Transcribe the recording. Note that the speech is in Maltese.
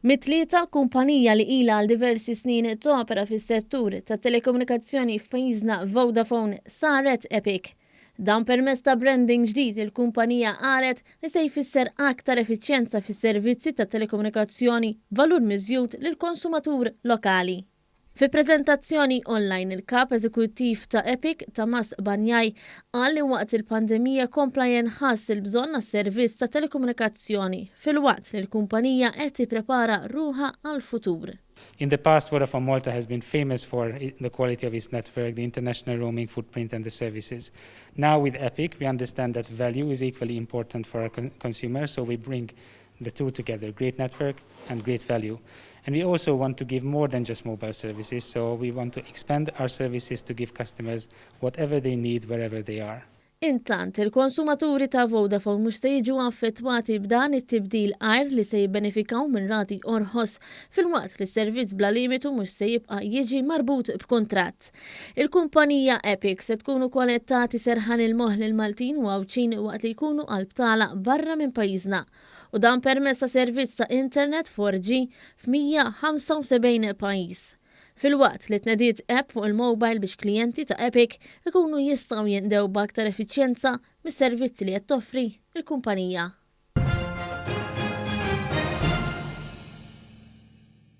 Mit-Tlieta l-kumpanija li ilha għal diversi snin topera fis-settur tat-telekomunikazzjoni f'pajjiżna Vodafone saret Epic. Dan permezz ta' branding ġdid li l-kumpanija qalet li se jfisser aktar effiċjenza fis-servizzi tat-telekomunikazzjoni b'valur miżjud lill-konsumatur lokali. Fi preżentazzjoni online il-Kap Eżekuttiv ta' Epic, Tamas Banyai, qal li waqt il-pandemija kompla jenħass il-bżonn għas-servizz ta' telekomunikazzjoni filwaqt li l-kumpanija qed tipprepara ruħha għall-futur. In the past, Vodafone Malta has been famous for the quality of its network, the international roaming footprint and the services. Now with Epic, we understand that value is equally important for our consumers, so we bring the two together, great network and great value. And we also want to give more than just mobile services, so we want to expand our services to give customers whatever they need wherever they are. Intant, il-konsumaturi ta' Vodafone mhux se jiġu affettwati b'dan it-tibdil għajr li se jibbenefikaw minn rati orħos filwaqt li s-servizz bla limitu mhux se jibqa' jiġi marbut b'kuntratt. Il-kumpanija Epic se tkun ukoll qed tagħti serħan il-moħħ lill-Maltin u Għawdxin waqt li jkunu għal btala barra minn pajjiżna u dan permezz ta' servizz ta' internet 4G f'175 pajjiż. Filwaqt li tnediet app fuq il-mobile biex klijenti ta' Epic ikunu jistgħu jinqdew b'aktar effiċjenza mis-servizzi li qed toffri l-kumpanija.